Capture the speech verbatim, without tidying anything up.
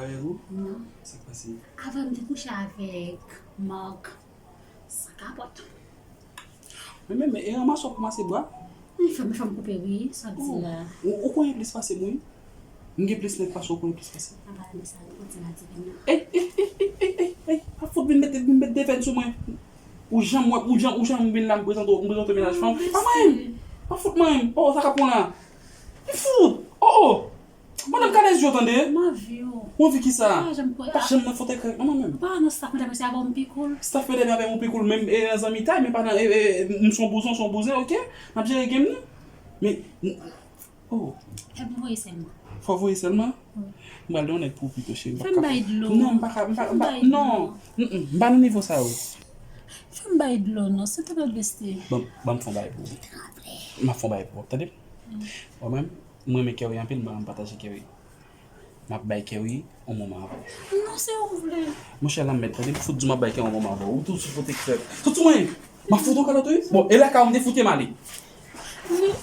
Ayou, Non. Sa k pase? Avan m te kouche avèk Mark san kapòt. Men men men e ranmase w kòmanse bwa. Li fè m fè m koupe wi, sa di la. Ou ou konnen plis pase mwen. M gen plis nèg pase w konnen plis pase. An pale de sa, ou di la di vin nan. Ey ey ey ey ey ey ey. Pa fout vin mete vin mete defèn sou mwen. Ou janm wè ou janm ou janm vin la m prezante w m prezante w mennaj fanm. Pa mwen menm. Pa fout mwen menm. Oh sa k ap pran la. Li fout. Oh oh. Mwen menm kalèz yo tande. M anvi w. Ou anvi ki sa? Pa janm kwè. Pa janm nan fòtè krèk mwen menm. Pa nan staff mwen se avè w m pi cool. Staff mwen avè mwen pi cool menm e nan zanmitay men pa nan e e m son bouzon son bouzen oke. M ap jere game nou. Men oh. Fè m voye sèlman. Fò voye sèlman. Wi. M pral de yon nèg pou pito cheri. Fè m bay dlo. Non, m pa ka m pa m pa Fè m bay non. Mm, mm, m pa nan nivo sa yo. Fè m bay dlo non, se te bèl besti. Ban ban m fon bay pou ou. M ap fon bay pou ou. Tande? Mwen menm, mwen renmen Kerry anpil, m pa renmen pataje Kerry. M ap bay Kerry yon moman avè w. Non, se ou vle. Monchè la m mèt tande, m fout di w m ap bay Kerry yon moman avè w. Ou tou sou pwotektè. Sot sou mwen. M ap fout yon kalòt wi. Bon, e la ka ou m te foute m ale. Men,